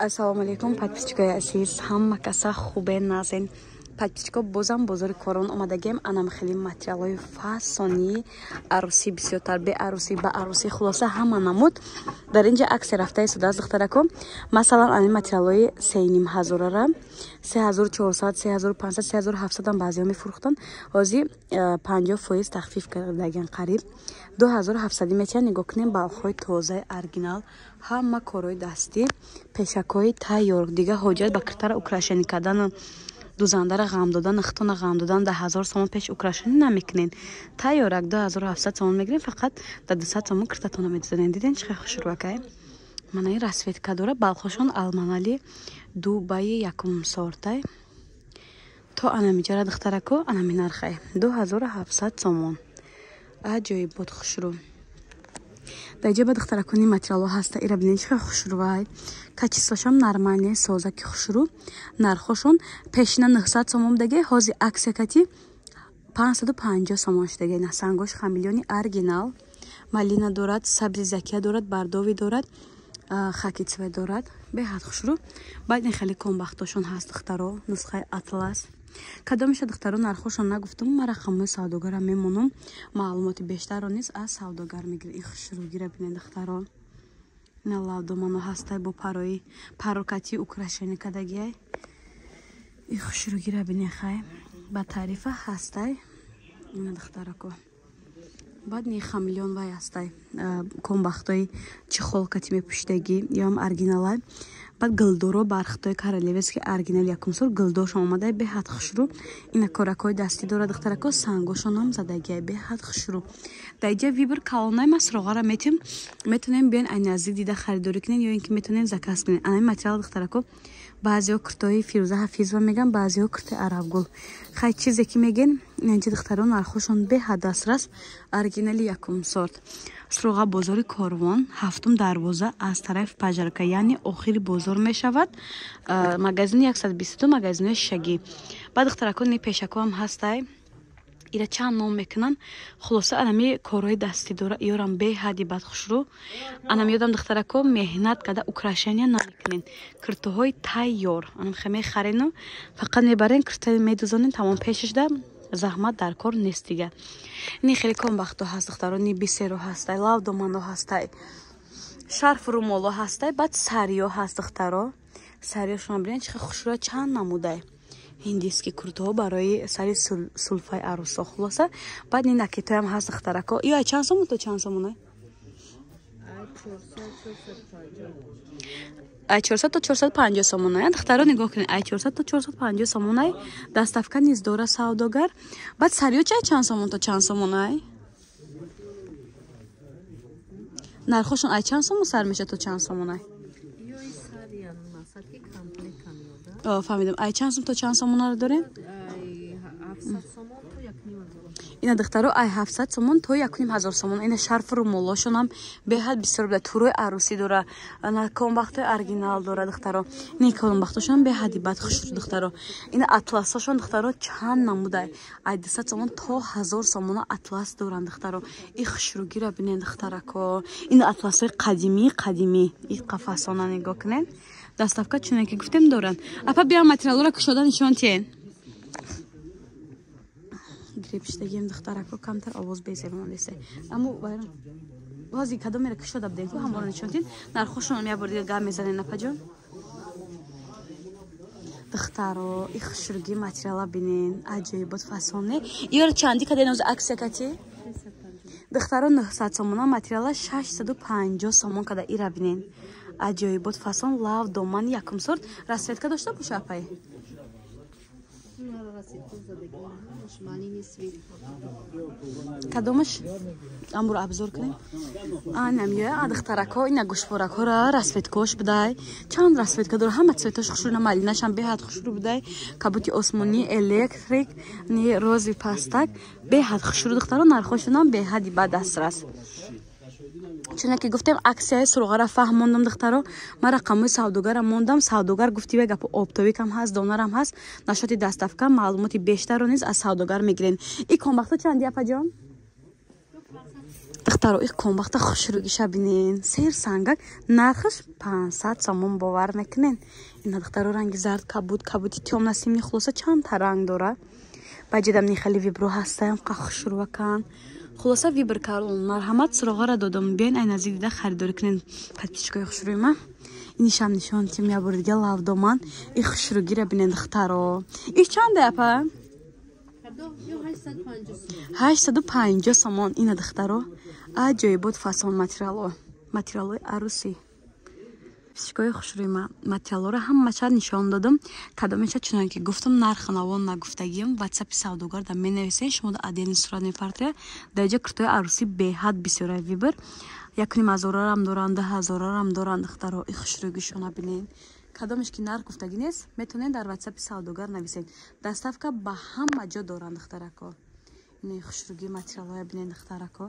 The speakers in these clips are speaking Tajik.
Ассалому алейкум, подписчикои азиз, ҳама каса хубе, назен. Подписчико, бозам бозори Корон омадагем. Анам хеле материалҳои фасонии арӯсӣ, бисёртар беарӯсӣ, ба арӯсӣ, хулоса, ҳама намуд дар инҷа аксия рафта истодааст, духтарако. Масалан, ани материалҳои 3,5 ҳазорара, 3400, 3500, 3700-ам баъзеҳо мефурӯхтанд, ҳозир 50% тахфиф кардагиан, қариб 2700 метиҳанд. Нигоҳ кунем, балхҳои тозаи оригинал, ҳама корҳои дастӣ, пешакҳои тайёр, дига ҳоҷат ба киртара украшение кардану дузандара ғам додан, хитона ғам додан, да 1000 сомон пеш украшение намекунен. Тайёрак 2700 сомон мегирем, фақат да 200 сомон киртатона медузанен. Диден, чӣ хел хушрӯакай? Мана ин расцветка дора, балхошон алманали Дубаи якум сортай. То анамиҷара, духтарако, анами нархай 2700 сомон. Аҷоибот, хушрӯ. Дар ҷа ба духтаракони материалҳо ҳаста. Ира бинед, чӣ хел хушрӯвай, качествошам нормальный, созаки хушрӯ. Нархошон пешина 900 сомон будаги, ҳозир аксия кати 550 сомон шудаги. На сангош хамелеони оригинал, малина дорад, сабзи закия дорад, бардови дорад, хаки цвет дорад, беҳад хушрӯ. Баъд ин хеле комбахтошон ҳаст, духтаро, нусхаи атлас. Кадомеша, духтаро, нархошон нагуфтум, ман рақамҳои савдогара мемонам, маълумоти бештарро низ аз савдогар мегиред. Ин хушрӯгира бинед, духтаро. Ина лавдомано ҳастай, бо парои парокати украшение кардагиай. Ин хушрӯгира бинед, хай ба тарифа ҳастай. Ина, духтарако, баъд ни хамелеон вай ҳастай, комбахтои чехол кати мепӯшидагӣ, ёам оригиналай. Баъд гулдоро, бархтои королевский оригинал, якум сор гулдошон омадай, беҳад хушрӯ. Ина коракҳои дастӣ дорад, духтарако, сангошонам задагиай, беҳад хушрӯ. Дар иҷа выбор калонай, ма суроғара метем, метонем биён, ай наздик дида харидорӣ кунем ё ин ки метонем заказ кунем. Анами материал, духтарако, баъзеҳо куртои Фирӯза Ҳафизова меган, баъзеҳо куртои Арабгул. Хай, чизе ки меген, инҷа, духтаро, нархошон беҳад дастрас, оригинали якум сорт. Суроға бозори Корвон, ҳафтум дарвоза, аз тарафи пажарка, яъне охири бозор мешавад, магазини 122, магазинои шишагӣ. Баъд, духтарако, ни пешакоам ҳастай. Ира чанд ном мекунанд, хулоса, анами корҳои дастӣ дора, иёрам беҳади бад хушрӯ. Анам ёдам, духтарако, меҳнат карда украшения намекунен, киртоҳои тайёр анам хе мехарену фақат мебарен, кирта медузонен, тамом, пешашда заҳмат дар кор нест дига. Ни хеле комбахто ҳаст, духтаро, ни бисеро ҳастай, лавдомано ҳастай, шарфу румоло ҳастай. Баъд сариё ҳаст, духтаро, сариёшона бинед, чӣ хушрӯя, чанд намудай ҳиндиски куртоҳо барои сари сулфаи арӯсо. Хулоса, баъд ин накитоям ҳаст, духтарако. Ё ай чанд сомон то чанд сомона? Ай 400 то 450 сомона. Духтаро, нигоҳ кунед, ай 400 то 450 сомонай, доставка низ дора савдогар. Баъд сариё чай чанд сомон то чанд сомонай? Нархошон ай чанд сомон сар мешавад то чанд сомонай? Фаҳмидам. Ай чанд сом то чанд сомонаро дорем? Ина, духтаро, ай 700 сомон то 1500 сомон. Ина шарфу румолошонам беҳад бисёр буда, турои арӯсӣ дора, комбахтои оригинал дора, духтаро. Ин комбахтошонам беҳади бад хушрӯ, духтаро. Ина атласошон, духтаро, чанд намудай, ай 200 сомон то 1000 сомона атлас доранд, духтаро. И хушрӯгира бинед, духтарако. Ина атласҳои қадимӣ, қадимӣ, и қафасона нигоҳ кунед. Доставка, чуне ки гуфтем, доранд. Апа, биям, материалҳоро кушода нишон тиҳен. Грипштагием, духтарако, камтар овоз безебонадесе. Аммо ҳозир кадомеро кушода будем ку, ҳаморо нишон тиҳен, нархошонам як бор дига гап мезанем, напаҷон. Духтаро, и хушрӯги материала бинен, аҷоибот, фасоне. Иёро чанди каден оз аксия кати? Духтаро, 900 сомона материала 650 сомон када. Ира бинен, аҷоибот, фасон, лав домани якум сорт. Расцветка дошта боша, апай? Кадомаш амбуро обзор кунем? Анам ё духтарако, ина гӯшворакҳоро расцветкош будай, чанд расцветка дора, ҳама цветош хушрӯ, на малинашам беҳад хушрӯ будай, кабути осмонӣ, электрик, ни рози пастак, беҳад хушрӯ, духтаро. Нархошонам беҳади ба дастрас. Чуне ки гуфтем, аксияи суроғара фаҳмондам, духтаро. Ман рақамҳои савдогара мондам, савдогар гуфти вай гапо оптовикам ҳаст, донарам ҳаст, нашоти доставка. Маълумоти бештарро низ аз савдогар мегирен. И комбахто чанди, апаҷон? Духтаро их комбахта хушрӯгиша бинен. Сер сангак нархаш 500 сомон бовар мекунен. Ина духтаро ранги зард, кабуд, кабуди тёмно-синий, хулоса чанд та ранг дора. Баҷидам нихали вибро ҳастаям қа хушрӯвакан. Хулоса вибр кардам. Марҳамат суроғара додам. Биёин ай наздик дида харидорӣ кунен подписчикои хушрӯи ман. Инишам нишон тим я бори дига лавдоман. И хушрӯгира бинен духтаро. Их чанде апа? 850 сомон. Ина духтаро аҷоибот фасон материало. Материалои арӯсӣ. Псикои хушрӯи ман материалҳоро ҳамаша нишон додам. Кадомеша чунон ки гуфтам нархи навон нагуфтагиам. Ватсапи савдогар да менависен, шумо да отдельный сурат мепартоя. Дар иҷа куртои арӯсӣ беҳад бисёра вибр. 1,5 ҳазорарам доранд, 2 ҳазорарам доранд духтаро. И хушрӯгишона бинен. Кадомеш ки нарх гуфтагӣ нест, метавонед дар ватсапи савдогар нависед. Доставка ба ҳама ҷо доранд духтарако. Ин хушрӯги материалҳоя бинен духтарако.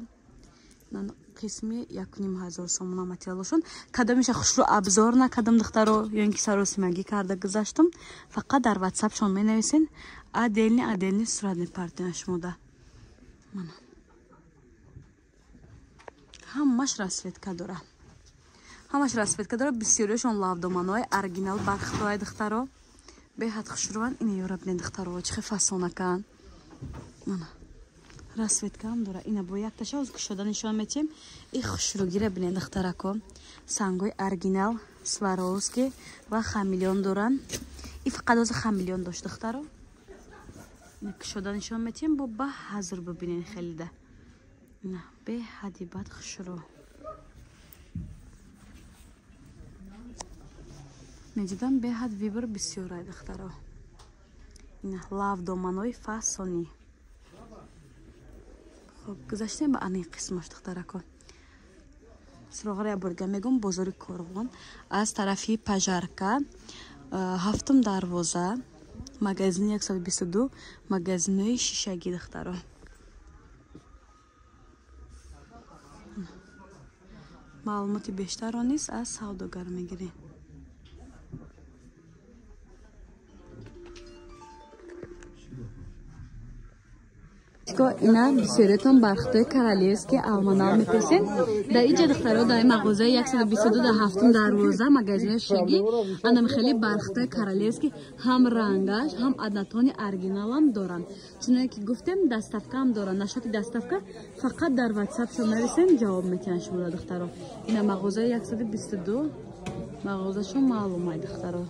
Қисми 1,5 ҳазор сомона материалошон. Кадомеша хушрӯ абзор накардам духтаро, ё ин ки саросимагӣ карда гузаштам. Фақат дар ватсапшон менависен, отдельный отдельный сурат мепартоянд шумода. Мана ҳамаш расцветка дора. Ҳамаш расцветка дора. Бисёриашон лавдоманои оригинал бархтои духтаро. Беҳад хушрӯванд. Ина ёра бинен духтаро, чӣ хел фасонаканд. Мана расцветкаам дора. Ина бо якташа оз кушода нишон метиҳем. И хушрӯгира бинен духтарако. Сангои оригинал, Сваровски ва хамелеон доранд. И фақат оз хамелеон дошт духтаро. Ина кушода нишон метиҳем, бо ба ҳазр бибинен хелида. Ина беҳади бад хушрӯ. Медидам беҳад вибр бисёрай духтаро. Ина лавдоманои фасонӣ. Хоб гузаштем ба ани қисмаш духтарако. Суроғара я борга мегум бозори Корвон аз тарафи Пажарка, 7 дарвоза, магазини 122, магазинои шишагӣ духтаро. Маълумоти бештарро низ аз савдогар мегирем. Ина бисёриятон бархтои королевский алманал мепурсен. Дар инҷа духтаро дар мағозаи 122 дар 7 дарвоза магазинои шишагӣ анам хеле бархтои королевский ҳам рангаш ҳам однотони оригиналам доранд. Чуноне ки гуфтем доставкаам доранд. Нашоти доставка фақат дар ватсапшон нависен, ҷавоб метиҳанд шуморо духтаро. Ина мағозаи 122 мағозашон маълумай духтаро.